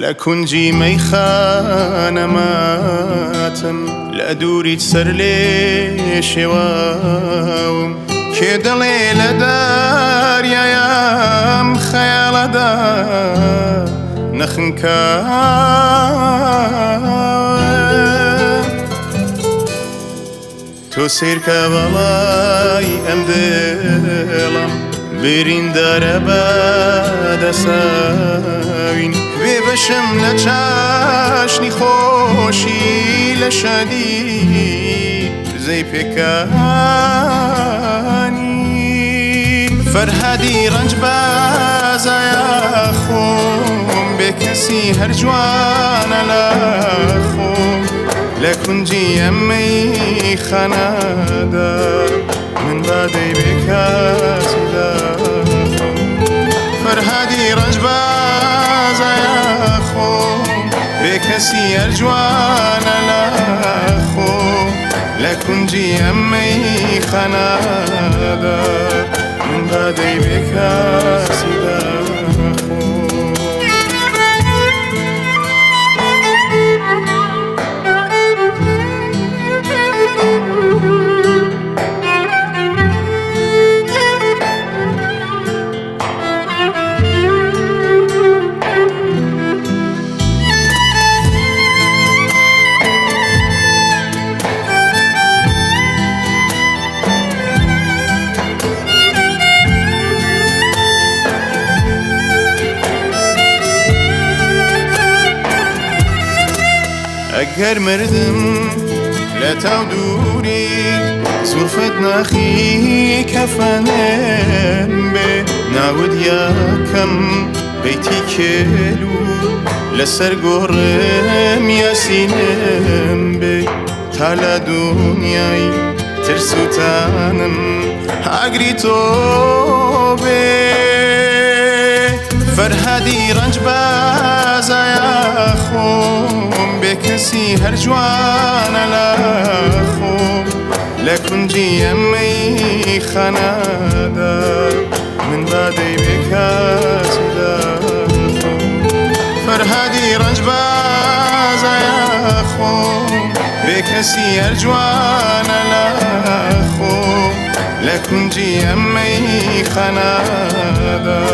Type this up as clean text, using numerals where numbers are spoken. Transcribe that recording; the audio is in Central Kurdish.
لە کونجی مەیخانە ماتم، لە دووریت سەر لێ شێواوم. کێ دەڵێ لە دەریایم خەیاڵەدا نەخنکاوم؟ تۆ سەیرکە بەڵای ئەم دڵم بریندارە بەدەساوین، بێ بەشم لە چاشنی خۆشی لە شادی زەی پێکانی. فەرهادی ڕەنج بازایە خۆم، بێکەسی هەر جوانە لە خۆم، لە کونجی ئەمەی خانەدا من بادەی بێکاسی داخۆم. فەرهادی ڕەنج بازایە خۆم، بێکەسی هەر جوانە لە خۆم، لە کونجی ئەمەی خانەدا من بادەی بێکاسی داخۆم. ئەگەر مردم لە تاو دووری زولفت ناخی کەفەنم بێ، ناود یاکەم بەیتی کێل و لەسەر گۆڕم یاسینم بێ، تا لە دنیای ترسوتانم ئاگری تۆ بێ. فەرهادی ڕەنج بازایە خۆم، بێکەسی هەر جوانە لە خۆم، لە کونجی ئەمەی خانەدا من بادەی بێکاسی داخۆم. فەرهادی ڕەنج بازایە خۆم، بێکەسی هەر جوانە لە خۆم، لە کونجی ئەمەی خانەدا